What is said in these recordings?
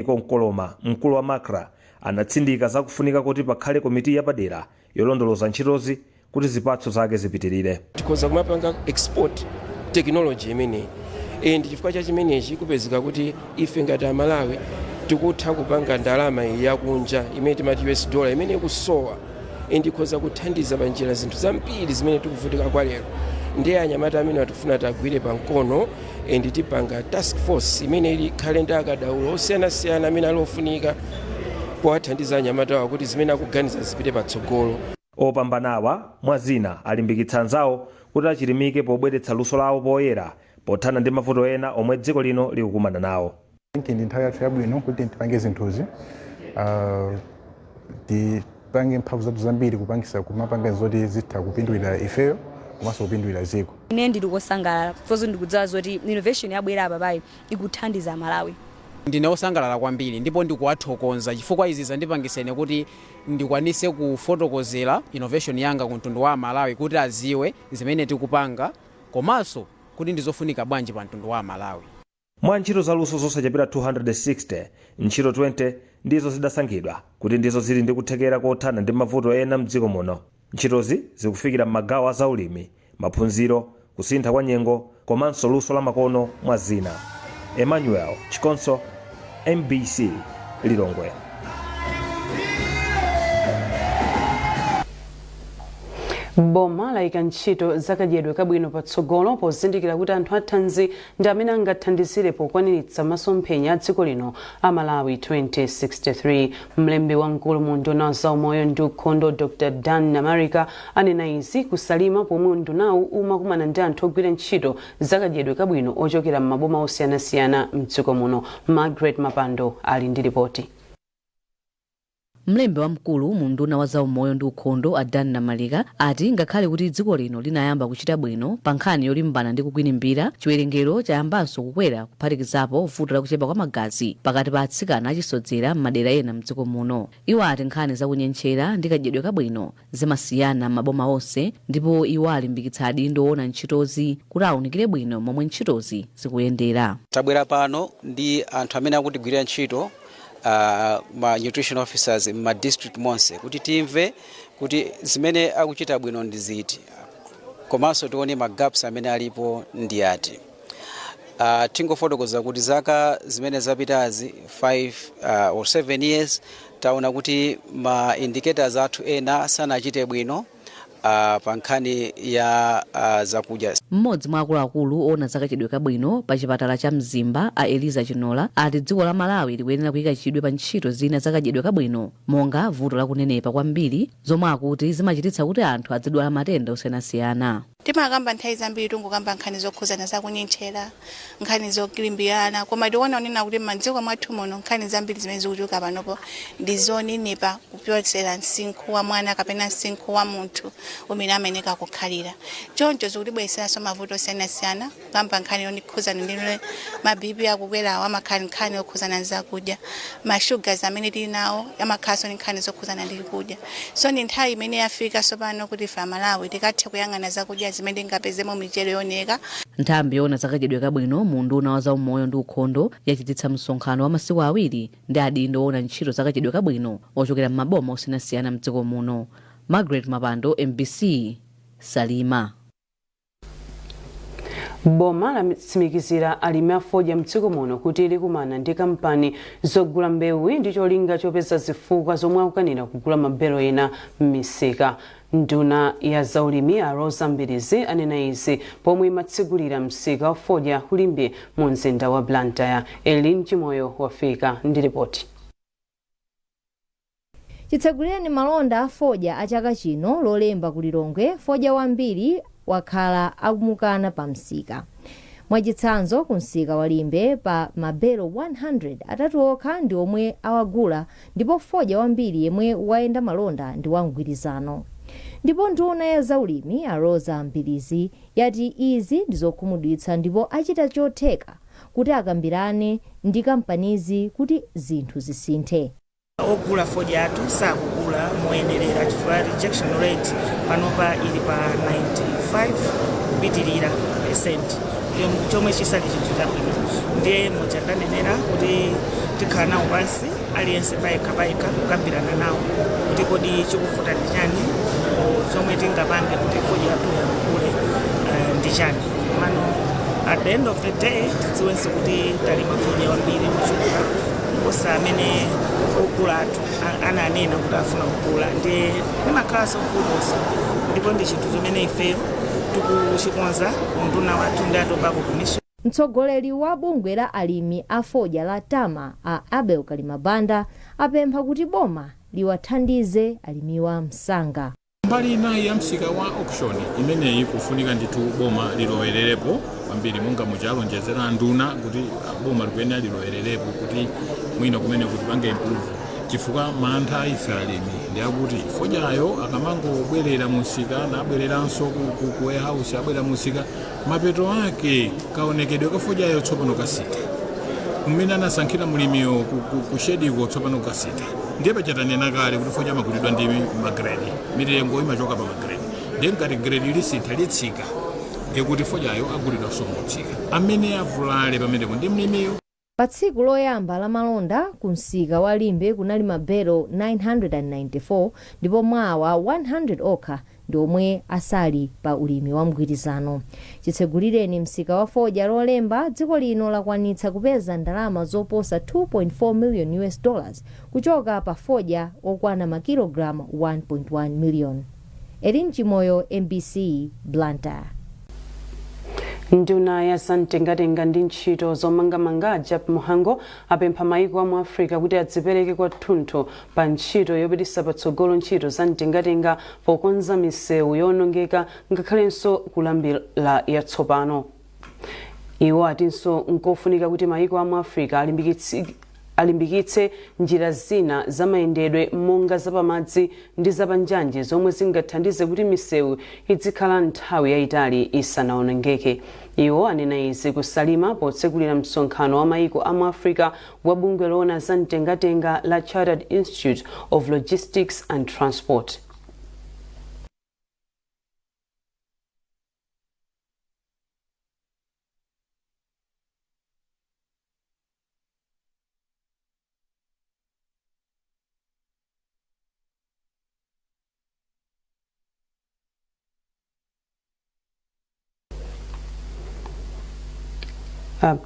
Nkoloma, mkulu wa MACRA, anatsindika zakufunika kuti pakhale komiti yapadera yolondoloza ntchitozi kuti zipatso zake zipitirire. Tikhoza kumapanga export technology imeneyi, and chifukwa cha chimenechi kupezeka kuti ife ngati Amalawi tikutha kupanga ndalama iyi yakunja imene timati US dollar, imene ikusowa, and ikhoza kuthandiza pa njira zinthu zambiri zimene tikuvutika kwa lero. Ndiye anyamata amene atifuna tagwire pamkono, and tipanga task force imene ikhale ndi akadaulo osiyanasiyana amene ali ofunika powathandiza anyamatawa kuti zimene akuganiza zipite patsogolo. Opambanawa, mwa zina, alimbikitsa anzawo kuti achilimike pobweretsa luso lawo poyera pothana ndi mavuto ena omwe dziko lino likukumana nawo. Ndi nthawi yathu yabwino kuti tipange zinthuzi, tipange mphamvu zathu zambiri kupangisa kumapanga zoti zitha kupindulira ifeyo komanso kupindulira dziko. Ine ndili kosangalala because ndikudziwa zoti innovation yabwera apa payi ikuthandiza Malawi. Ndine osangalala kwambiri ndipo ndikuwathokoza chifukwa izi zandipangisa ine kuti ndikwanise kufotokozera innovation yanga ku mtundu wa Malawi kuti aziwe zimene tikupanga komanso kuti ndizofunika bwanji pa mtundu wa Malawi. Mwa ntchito zaluso zosachepera 260, ntchito 20 ndizo zidasankhidwa kuti ndizo zili ndi kuthekera kothana ndi mavuto ena mdziko muno. Ntchitozi zikufikira m'magawo a zaulimi, maphunziro, kusintha kwa nyengo komanso luso la makono, mwa zina. Emmanuel Chikonso, MBC, Lilongwe. Boma layika ntchito zakadyedwe kabwino patsogolo pozindikira kuti anthu athanzi ndi amene angathandizire pokwaniritsa masomphenya a dziko lino a Malawi 2063. Mlembi wamkulu mu unduna wa zaumoyo ndi ukhondo, Dr Dan Namarika, anena izi ku Salima pomwe undunawu umakumana ndi anthu ogwira ntchito zakadyedwe kabwino ochokera m'maboma osiyanasiyana mdziko muno. Margaret Mapando ali ndi ripoti. Mlembi wamkulu mu unduna wa zaumoyo ndi ukhondo, a Dan Namalika, ati ngakhale kuti dziko lino linayamba kuchita bwino pa nkhani yolimbana ndi kukwinimbira, chiwerengero chayambanso kukwera, kuphatikizapo vuto la kuchepa kwa magazi pakati pa atsikana achisodzera m'madera ena mdziko muno. Iwo ati nkhani za kunyentchera ndi kadyedwe kabwino zimasiyana m'maboma onse ndipo iwo alimbikitsa adindo owona ntchitozi kuti awunikire bwino momwe ntchitozi zikuyendera. Tabwera pano ndi anthu amene akutigwirira ntchito, ma nutrition officers m'ma district monse, kuti timve kuti zimene akuchita bwino ndi ziti komanso tione ma gaps amene alipo ndi ati. Tingofotokoza kuti zaka zimene zapitazi, 5 or 7 years, taona kuti ma indicators athu ena sanachite bwino pa nkhani ya zakudya. Mmodzi mwa akuluakulu oona zakadyedwe kabwino pa chipatala cha Mzimba, a Eliza Chinola, ati dziko la Malawi likuyenera kuyika chidwi pa ntchito zina zakadyedwe kabwino monga vuto la kunenepa kwambiri, zomwe akuti zimachititsa kuti anthu adzidwala matenda osiyanasiyana. Timakamba nthawi zambiri, tungokamba nkhani zokhuzana zakunyentchera, nkhani zolimbirana, koma tikuona kunena kuti m'madziko mwathu muno nkhani zambiri zimene zikuchuluka panopo ndi zonenepa kuposera msinkhu wa mwana kapena msinkhu wa munthu umene amayeneka kukhalira. Choncho zikutibweretseranso mavuto osiyanasiyana, kukamba nkhani yokhuzana ndi ma BP akukwerawo, amakhala nkhani yokhuzana ndi zakudya, ma sugars amene tili nawo amakhalanso ndi nkhani zokhuzana ndi kudya. So ndi nthawi imene yafika tsopano kuti ife Amalawi tikathe kuyang'ana zakudya zimene tingapezemo michere yooneka. Nthambi yoona zakadyedwe kabwino mu unduna wa zaumoyo ndi ukhondo yachititsa msonkhano wa masiku awiri ndi adindo oona ntchito zakadyedwe kabwino ochokera m'maboma osiyanasiyana mdziko muno. Margaret Mapando, MBC, Salima. Boma latsimikizira alimi a fodya mdziko muno kuti likumana ndi kampani zogula mbewuyi ndi cholinga chopeza zifukwa zomwe akukanira kugula mabelo ena m'misika. Nduna ya zaulimi, a Roza Mbilizi, anena izi pomwe imatsegulira msika wa fodya ku Limbe mu mzinda wa Blantyre. Elin Chimoyo wafika ndi ripoti. Chitsegulireni malonda a fodya a chaka chino Lolemba ku Lilongwe, fodya wambiri wakhala akumukana pa msika. Mwachitsanzo, ku msika wa Limbe pa mabelo 100, atatu okha ndi omwe awagula ndipo fodya wambiri yemwe wayenda malonda ndi wa mgwirizano. Ndipo nduna ya zaulimi, a Roza Mbilizi, yati izi ndi zokhumudwitsa ndipo achita chotheka kuti akambirane ndi kampanizi kuti zinthu zisinthe. Ogula fodya athu sakugula moyenerera chifukwa rejection rate panopa ili pa 95 kupitirira percent. Chomwe chisali chinthu chabwino. Ndiye muja ndanenera kuti tikhala nawo pansi aliyense payekha payekha, kukambirana nawo kuti kodi chikuvuta ndi chani, chomwe tingapange kuti fodya yathu yakule ndi chani. Komano at the end of the day tidziwenso kuti talima fodya wambiri mochuluka kuposa amene ogula athu ananena kuti afuna kugula. Ndiye limakhalanso vutonso, ndipo ndi chinthu chimene ifeyo tikuchikonza unduna wathu ndi a Tobacco Commission. Mtsogoleri wa bungwe la alimi a fodya la TAMA, a Abel Kalimabanda, apempha kuti boma liwathandize alimiwa msanga. Mbali inayi ya msika wa auction imeneyi, kufunika ndithu boma lilowererepo kwambiri, monga muchalonjezera nduna kuti boma likuyenera lilowererepo kuti mwina kumene kuti pange improve, chifukwa mantha ife alimi ndi akuti fodyayo akamangobwerera musika nabwereranso ku warehouse, abwerera musika, mapeto ake kaonekedwe ka fodyayo tsopano kasintha. Mmene anasankhira mulimiyo ku shediko tsopano kasintha. Ndiye pachatanena kale kuti fodya amagulidwa ndi magrade, mitengo imachoka pa magrade. Ndiye ngati grade lisintha, litsika, ndiye kuti fodyayo agulidwa motsika, amene avulale pamenepo ndi mlimiyo. Pa tsiku loyamba la malonda ku msika wa Limbe kunali mabelo 994, ndipo mwawa 100 okha ndi omwe asali pa ulimi wa mgwirizano. Chitsegulireni msika wa fodya Lolemba, dziko lino lakwanitsa kupeza ndalama zoposa 2.4 million US dollars kuchoka pa fodya okwana makilogalamu 1.1 million. Erin Chimoyo, MBC, Blantyre. Nduna ya zamtengatenga ndi ntchito zomangamanga, Jappie Mhango, apempha maiko amu Africa kuti adzipereke kwathunthu pa ntchito yopititsa patsogolo ntchito za mtengatenga pokonza misewu yowonongeka ngakhalenso kulambira yatsopano. Iwo atinso nkofunika kuti maiko amu Africa alimbikitse njira zina zamayendedwe monga zapamadzi ndi zapanjanji, zomwe zingathandize kuti misewu izikhala nthawi yayitali isanawonongeke. Iwo anena izi kuSalima potsekulira msonkhano wa maiko amu Africa wa bungwe loona za mtengatenga la Chartered Institute of Logistics and Transport.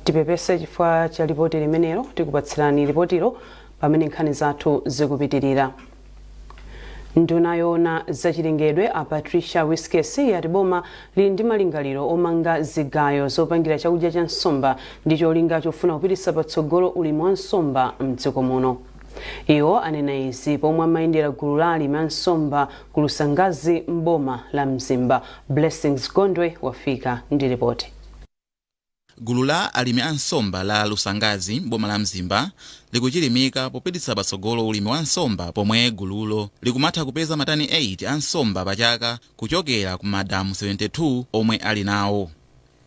Tipepese chifukwa cha lipoti limenelo. Tikupatsirani lipotilo pamene nkhani zathu zikupitirira. Nduna yoona zachilengedwe, a Patricia Wiskes, yati boma lili ndi malingaliro omanga zigayo zopangira chakudya cha nsomba ndi cholinga chofuna kupititsa patsogolo ulimi wa nsomba mdziko muno. Iwo anena izi pomwe amayendera gulu la alimi a nsomba ku Lusangazi mboma la Mzimba. Blessings Gondwe wafika ndi ripoti. Gulu la alimi a nsomba la Lusangazi boma la Mzimba likuchilimika popititsa patsogolo ulimi wa nsomba, pomwe gululo likumatha kupeza matani 8 a nsomba pachaka kuchokera ku madamu 72 omwe ali nawo.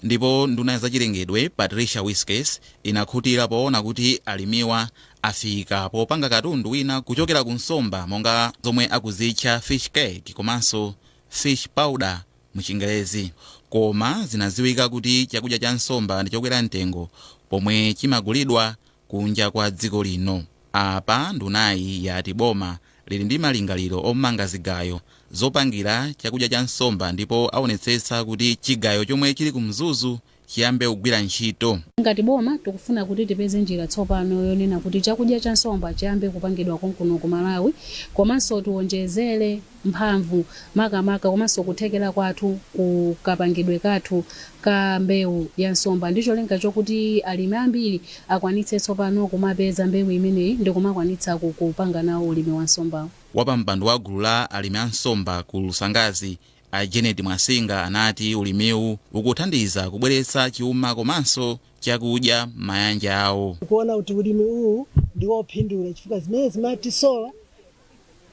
Ndipo nduna ya zachilengedwe, Patricia Wiskes, inakhutira poona kuti alimiwa afika popanga katundu wina kuchokera ku nsomba, monga zomwe akuzitcha fish cake komanso fish powder muchingerezi. Koma zinaziwika kuti chakudya cha nsomba ndi chokwera mtengo pomwe chimagulidwa kunja kwa dziko lino. Apa ndunayi yati boma lili ndi malingaliro omanga zigayo zopangira chakudya cha nsomba, ndipo aonetsetsa kuti chigayo chomwe chili ku Mzuzu chiyambe kugwira ntchito. Ngati boma tikufuna kuti tipeze njira tsopano yonena kuti chakudya cha nsomba chiyambe kupangidwa konkuno ku Malawi, komanso tiwonjezere mphamvu makamaka komanso kuthekera kwathu ku kapangidwe kathu ka mbewu ya nsomba, ndi cholinga chokuti alimi ambiri akwanitse tsopano kumapeza mbewu imeneyi ndi kumakwanitsa kupanga nawo ulimi wa nsombawo. Wapampando wa gulu la alimi a nsomba ku Lusangazi, a Janet Mwasinga, anati ulimiwu ukuthandiza kubweretsa chuma komanso chakudya m'mayanja awo. Kuona kuti ulimi uwu ndi wophindula, chifukwa zimene zimatisowa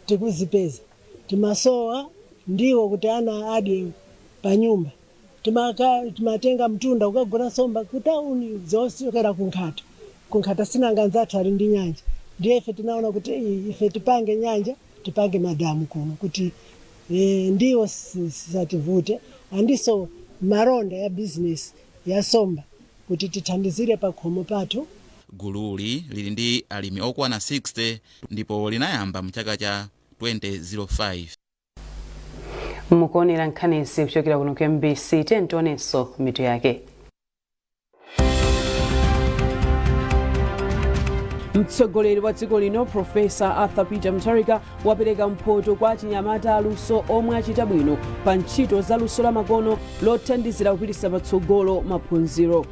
tikuzipeza. Timasowa ndiwo kuti ana adye pa nyumba, timatenga mtunda kukagula nsomba ku tauni zochokera kunkhata. Kunkhata sinanga anzathu ali ndi nyanja. Ndiye ife tinaona kuti ife tipange nyanja, tipange madamu kuno kuti ndiwo sizativute, andiso malonda ya business. Ya somba kuti tithandizire pa khomo pathu. Gululi lili ndi alimi okwana 60 ndipo linayamba mchaka cha 2005. Mukuonera nkhanizi kuchokera kuno ku MBC. Tionenso mitu yake. Mtsogoleri wa dziko lino, Profesa Arthur Peter Mutharika, wapereka mphoto kwa achinyamata aluso omwe achita bwino pa ntchito za luso lamakono lothandizira kupititsa patsogolo maphunziro.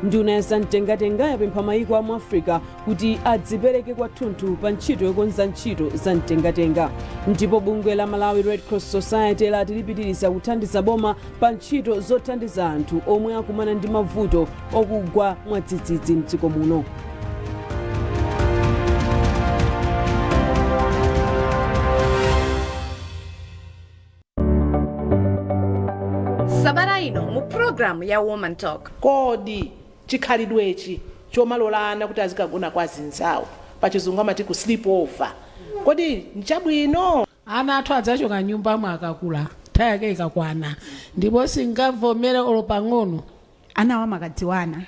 Nduna ya zamtengatenga yapempha mayiko a mu Africa kuti adzipereke kwathunthu pa ntchito yokonza ntchito za mtengatenga. Ndipo bungwe la Malawi Red Cross Society lati lipitiriza kuthandiza boma pa ntchito zothandiza anthu omwe akumana ndi mavuto okugwa mwadzidzidzi mdziko muno. Sabata ino mu programu ya Woman Talk. Kodi chikhalidwechi chomalola ana kuti azikagona kwa azinzawo, pachizungu amati ku sleep over, kodi nchabwino? Ana athu adzachoka nyumbamo akakula, nthawi yake ikakwana, ndipo singavomere olo pang'ono. Anawa amakadziwana,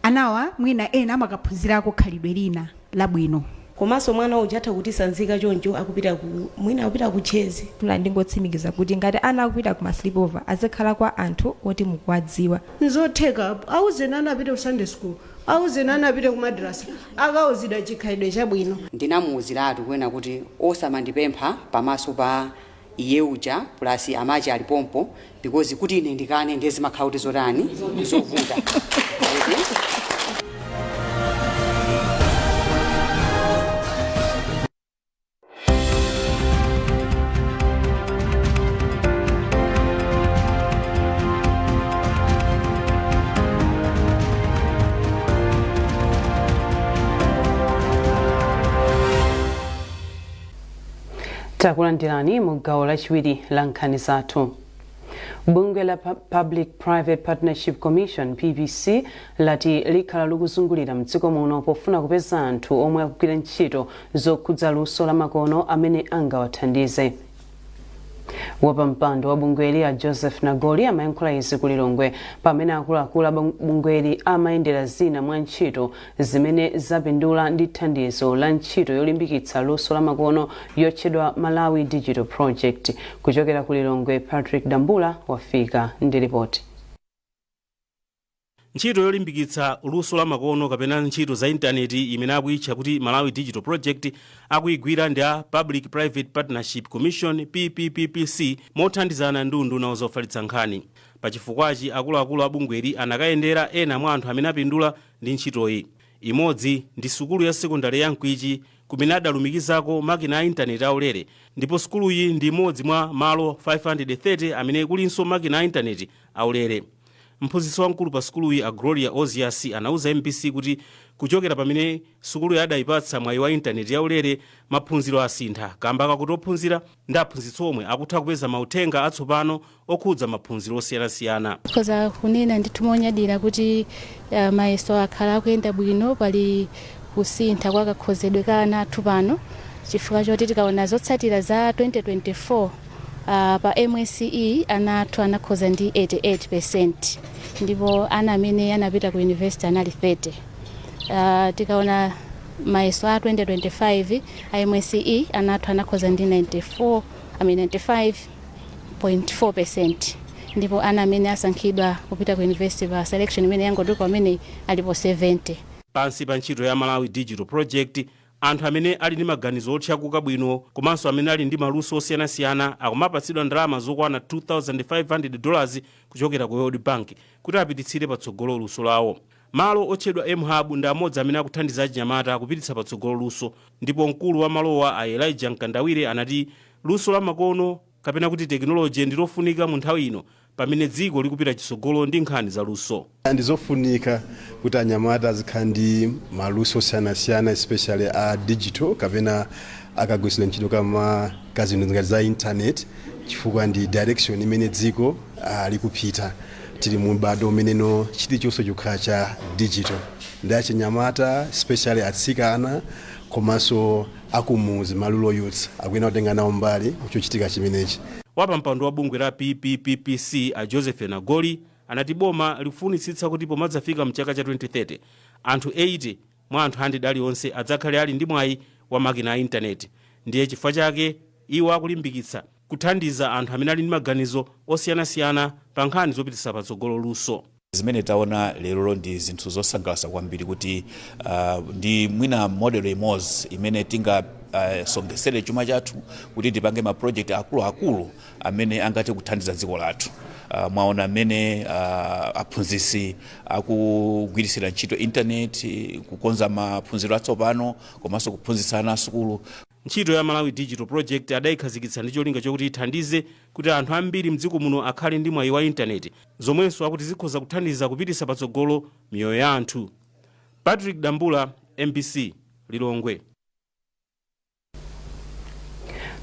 anawa mwina ena amakaphunzirako khalidwe lina labwino. Komanso mwana uja atha kutisanzika choncho akupita ku mwina akupita ku chezi. Ndingotsimikiza kuti ngati ana akupita ku ma sleepover, azikhala kwa anthu oti mukuwadziwa. Nzotheka, auzeni ana apite ku Sunday school, auzeni ana apite ku madrasa, akauzidwa chikhalidwe chabwino. Ndinamuwuziratu kwena kuti osamandipempha pamaso pa iye uja plus amache alipompo, because kuti ine ndikane ndiye zimakhala kuti zotani, zovuta. Takulandirani mu gawo lachiwiri la nkhani zathu. Bungwe la Public Private Partnership Commission, PPC, lati likhala likuzungulira mdziko muno pofuna kupeza anthu omwe akugwira ntchito zokhudza luso lamakono amene angawathandize. Wapampando wa bungweli, a Joseph Nagoli, amayankhula izi ku Lilongwe pamene akuluakulu a bungweli amayendera zina mwa ntchito zimene zapindula ndi thandizo la ntchito yolimbikitsa luso lamakono yotchedwa Malawi Digital Project. Kuchokera ku Lilongwe, Patrick Dambula wafika ndi ripoti. Ntchito yolimbikitsa luso la makono kapena ntchito za intaneti imene akuyitcha kuti Malawi Digital Project akuyigwira ndi a Public Private Partnership Commission, PPPPC, mothandizana ndi unduna zofalitsa nkhani. Pachifukwachi, akuluakulu a bungweli anakayendera ena mwa anthu amene apindula ndi ntchitoyi. Imodzi ndi sukulu ya sekondari ya Mkwichi, kumene adalumikizako makina a intaneti aulere, ndipo sukuluyi ndi imodzi mwa malo 530 amene kulinso makina a intaneti aulere. Mphunzitsi wamkulu pa sukuluyi, a Gloria Ozias, anauza MBC kuti kuchokera pamene sukuluyi adayipatsa mwayi wa intaneti yaulere, maphunziro asintha kamba kakuti ophunzira ndi aphunzitsi omwe akutha kupeza mauthenga atsopano okhudza maphunziro osiyanasiyana. Tikhoza kunena ndithu monyadira kuti mayeso akhala akuyenda bwino. Pali kusintha kwa kakhozedwe ka ana athu pano, chifukwa choti tikaona zotsatira za 2024 pa MSCE, ana athu anakhoza ndi 88, ndipo ana amene anapita ku university anali 30. Tikaona mayeso a 2025 a MSCE, ana athu anakhoza ndi 94, I mean 95.4, ndipo ana amene asankhidwa kupita ku university pa selection imene yangotuka pamene alipo 70. Pansi pa ntchito ya Malawi Digital Project, anthu amene ali ndi maganizo otchakuka bwino komanso amene ali ndi maluso osiyanasiyana akumapatsidwa ndalama zokwana $2500 kuchokera ku World Bank kuti apititsire patsogolo luso lawo. Malo otchedwa mHub ndi amodzi amene akuthandiza achinyamata kupititsa patsogolo luso, ndipo mkulu wa malowa, a Elijah Mkandawire, anati luso la makono kapena kuti tekinoloji ndi lofunika mu nthawi ino pamene dziko likupita chitsogolo ndi nkhani za luso. Ndizofunika kuti anyamata azikhala ndi maluso osiyanasiyana, especially a digital kapena akagwiritsidwa ntchito kama kazinthu ngati za internet, chifukwa ndi direction imene dziko likupita. Tili mu m'bado umeneno chilichonse chikukhala cha digital, ndi achinyamata, especially atsikana komanso akumuzi, ma rural youths, akuyenera kutenga nawo mbali kuchochitika chimenechi. Wapampando wa bungwe la PPPPC, a Joseph Nagoli, Anati boma likufunitsitsa kuti pomadzafika mchaka cha 2030 anthu 80 mwa anthu 100 aliwonse adzakhale ali ndi mwayi wa makina a intaneti. Ndiye chifukwa chake iwo akulimbikitsa kuthandiza anthu amene ali ndi maganizo osiyanasiyana pa nkhani zopititsa patsogolo luso. Zimene taona lerolo ndi zinthu zosangalatsa kwambiri kuti ndi mwina model imodzi imene tingasonkhesere chuma chathu kuti tipange ma project akuluakulu amene angathe kuthandiza dziko lathu. Mwaona mmene aphunzitsi akugwiritsira ntchito internet kukonza maphunziro atsopano komanso kuphunzitsa ana asukulu. Ntchito ya Malawi Digital Project adayikhazikitsa ndi cholinga chokuti ithandize kuti anthu ambiri mdziko muno akhale ndi mwayi wa intaneti, zomwenso akuti zikhoza kuthandiza kupititsa patsogolo miyoyo ya anthu. Patrick Dambula, MBC, Lilongwe.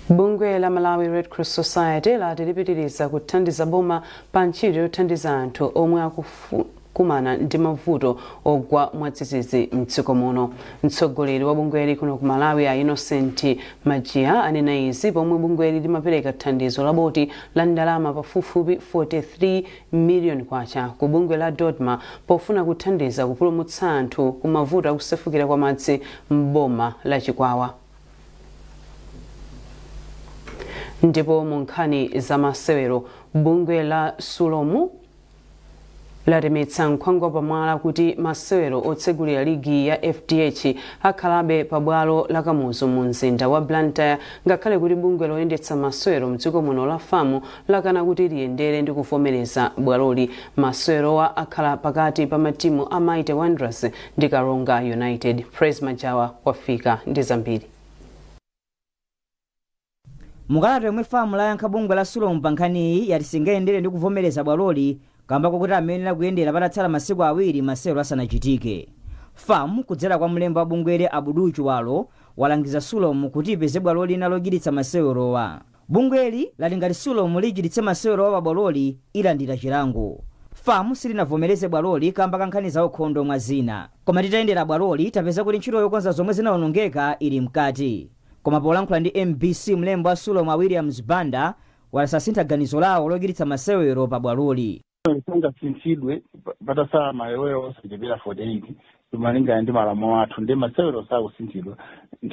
Bungwe la Malawi Red Cross Society lati lipitiriza kuthandiza boma pa ntchito yothandiza anthu omwe akukumana ndi mavuto ogwa mwadzidzidzi mdziko muno. Mtsogoleri wa bungweli kuno ku Malawi, a Innocent Majiya, anena izi pomwe bungweli limapereka thandizo la boti la ndalama pafupifupi 43 million kwacha ku bungwe la DoDMA pofuna kuthandiza kupulumutsa anthu ku mavuto akusefukira kwa madzi m'boma la Chikwawa. Ndipo mu nkhani za masewero, bungwe la Sulom latemetsa nkhwangwa pamwala kuti masewero otsegulira ligi ya FDH akhalabe pa bwalo la Kamuzu mu mzinda wa Blantyre, ngakhale kuti bungwe loyendetsa masewero mdziko muno la FAM lakana kuti liyendere ndi kuvomereza bwaloli. Masewerowa akhala pakati pa matimu a Mighty Wanderers ndi Karonga United. Praise Majawa wafika ndi zambiri. Mukalata yomwe FAM layankha bungwe la Sulom pa nkhaniyi, yati singayendere ndi kuvomereza bwaloli kamba kokuti amayenera kuyendera patatsala masiku 2 masewero asanachitike. FAM kudzera kwa mlembi wa bungweli, Abdul Chiwalo, walangiza Sulom kuti ipeze bwalo lina lochititsa masewerowa. Bungweli lati ngati Sulom lichititse masewerowa pa bwaloli, ilandira chilango. FAM silinavomereze bwaloli kamba ka nkhani za ukhondo mwa zina. Koma titayendera bwaloli, tapeza kuti ntchito yokonza zomwe zinaonongeka ili mkati. Koma polankhula ndi MBC, mlembi wa Sulom, a Williams Banda, wati sasintha ganizo lawo lochititsa masewero pa bwaloli. Sangasinthidwe patasala maola osachepera 48 malingana ndi malamulo athu, ndi masewero sakusinthidwa.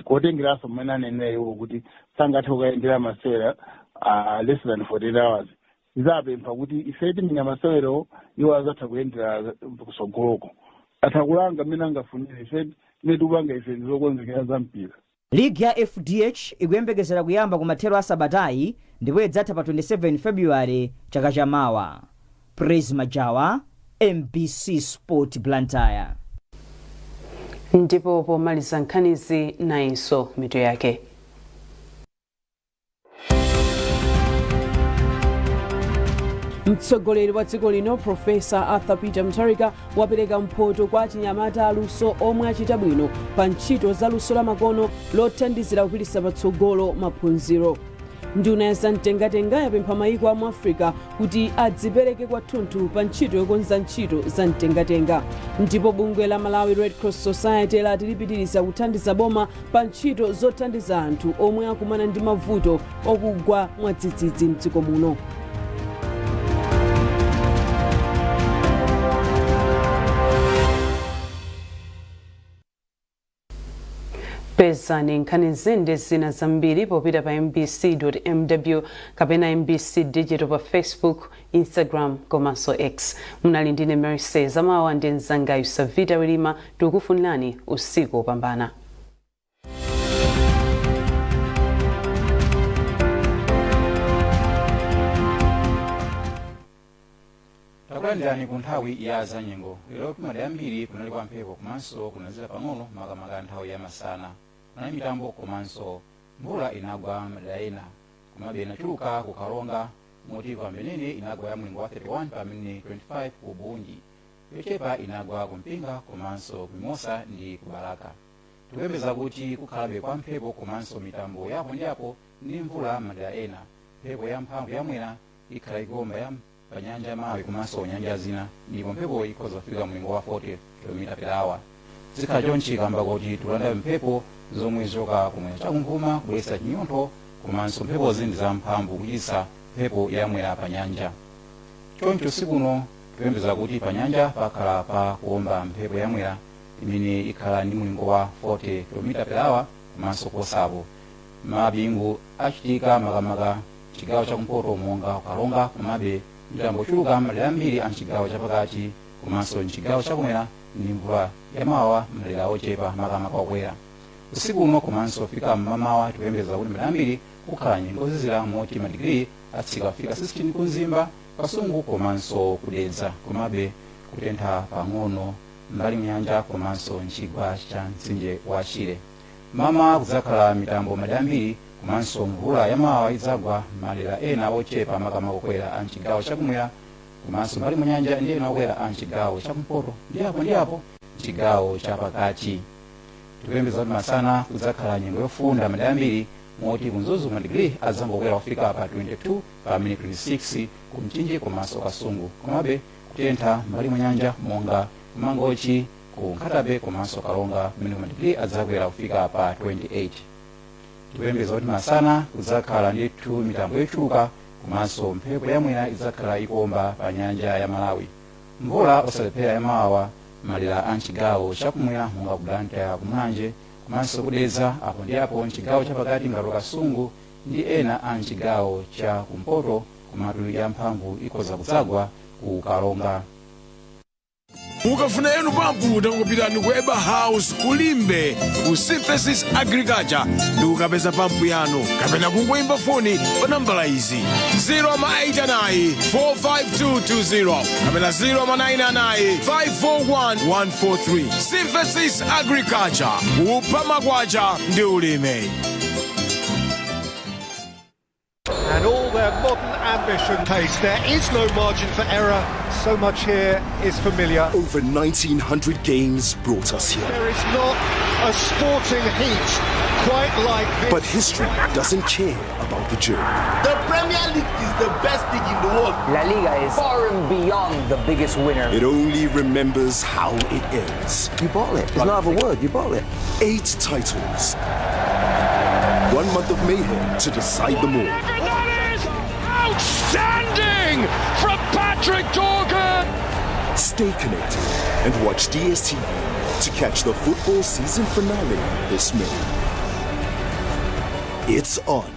Kotengeranso mmene anenera iwo kuti sangathe kukayendera masewera less than 48 hours, tizapempha kuti ife timenya masewero, iwo azatha kuyendera kusogoloko. Atha kulanga mmene angafunire, ife timene tikupanga ife ndizokonzekera za mpira. Ligi ya FDH ikuyembekezera kuyamba kumathero a sabatayi ndipo idzatha pa 27 February chaka chamawa. Praise Majawa, MBC Sport, Blantyre. Ndipo pomaliza nkhanizi, nayinso mitu yake. Mtsogoleri wa dziko lino, Profesa Arthur Peter Mutharika, wapereka mphoto kwa achinyamata aluso omwe achita bwino pa ntchito za luso lamakono lothandizira kupititsa patsogolo maphunziro. Nduna ya zamtengatenga yapempha mayiko a mu Africa kuti adzipereke kwathunthu pa ntchito yokonza ntchito za mtengatenga. Ndipo bungwe la Malawi Red Cross Society lati lipitiriza kuthandiza boma pa ntchito zothandiza anthu omwe akumana ndi mavuto okugwa mwadzidzidzi mdziko muno. Pezani nkhanizi ndi zina zambiri popita pa mbc.mw kapena MBC Digital pa Facebook, Instagram komanso X. Munali ndine Mercy Zamawa ndi mzangayu Savita Wilima. Tikukufunirani usiku wopambana. Takulandirani ku nthawi ya zanyengo. Lero kumadera ambiri kunali kwa mphepo komanso kunazizira pang'ono, makamaka nthawi ya masana. Kunali mitambo komanso mvula inagwa madera ena, komabe inachuluka ku Karonga moti ku Ambenene inagwa ya mlingo wa 31 pamene 25 ku Bunji. Yochepa inagwa ku Mpinga komanso ku Mimosa ndi ku Balaka. Tikuyembekeza kuti kukhalabe kwa mphepo komanso mitambo yapo ndi apo ndi mvula madera ena. Mphepo ya mphamvu ya mwera ikhala ikuomba ya pa nyanja ya Malawi komanso nyanja zina ndipo mphepoyi ikhoza kufika mlingo wa 40 km per hour. Zikhala chonchi kamba koti tikulandabe mphepo zomwe zichoka kumwera chakumvuma kubweretsa chinyontho komanso mphepozi ndi zamphamvu kuchititsa mphepo ya mwera pa nyanja. Choncho usiku uno Tikuyembekeza kuti pa nyanja pakhala pa kuomba mphepo yamwera imene ikhala ndi mulingo wa 40 km per hour komanso kuposapo. Mabingu achitika makamaka chigawo chakumpoto monga Karonga, komabe mitambo ichuluka madera ambiri a mchigawo chapakati komanso mchigawo chakumwera ndi mvula yamawawa madera ochepa makamaka okwera. Usiku uno komanso fika mmamawa tikuyembekeza kuti madera ambiri kukhala nyengo zozizira moti madigiri atsika kufika 16 ku Mzimba, Kasungu komanso Kudedza, komabe kutentha pang'ono mbali mnyanja komanso mchigwa cha mtsinje wa Shire. Mama kudzakhala mitambo madera ambiri komanso mvula yamawawa idzagwa madera ena ochepa makamaka okwera a mchigawo chakumwera komanso mbali mnyanja ndi ena okwera a mchigawo chakumpoto ndi apo ndi apo mchigawo chapakati. Tikuyembekeza kuti masana kudzakhala nyengo yofunda madera ambiri moti ku Mzuzu madigiri adzangokwera kufika pa 22 pamene 26 ku Mchinji komanso Kasungu, komabe kutentha mbali mwa nyanja monga kuMangochi, ku Nkhata Bay komanso Karonga kumene madigiri adzakwera kufika pa 28. Tikuyembekeza kuti masana kudzakhala ndithu mitambo yochuluka komanso mphepo yamwera idzakhala ikuomba pa nyanja ya Malawi. Mvula osalephera yamawawa madera a mchigawo chakumwera monga ku Blantyre, kuMulanje komanso Kudedza, apo ndi apo mchigawo chapakati ngati Kasungu ndi ena a mchigawo cha kumpoto, komatu yamphamvu ikhoza kudzagwa ku Karonga. Mukafuna yanu pampu, tangopitani ku Eba House kuLimbe ku Synthesis Agriculture ndi kukapeza pampu yanu, kapena kungoimba foni pa nambala izi: 089 45220 kapena 099 541 143. Synthesis Agriculture, kupha makwacha ndi ulimi. And all their modern ambition pace. There is no margin for error. So much here is familiar. Over 1900 games brought us here. There is not a sporting heat quite like this. But history doesn't care about the journey. The Premier League is the best league in the world. La Liga is far and beyond the biggest winner. It only remembers how it ends. You bottle it. There's no other word. You bottle it. Eight titles. One month of mayhem to decide them all. That is outstanding from Patrick Dorgan. Stay connected and watch DSTV to catch the football season finale this May. It's on.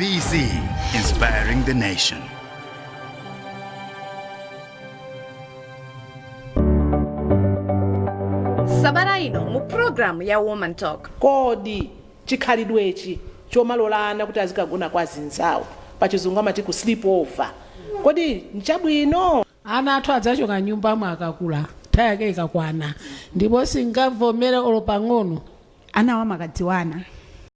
MBC, inspiring the nation. Sabata ino mu programu ya Woman Talk. Kodi chikhalidwechi chomalola ana kuti azikagona kwa azinzawo, pachizungu amati ku sleep over, kodi nchabwino? Ana athu adzachoka nyumbamo akakula, nthawi yake ikakwana, ndipo singavomere olo pang'ono. Anawo amakadziwana.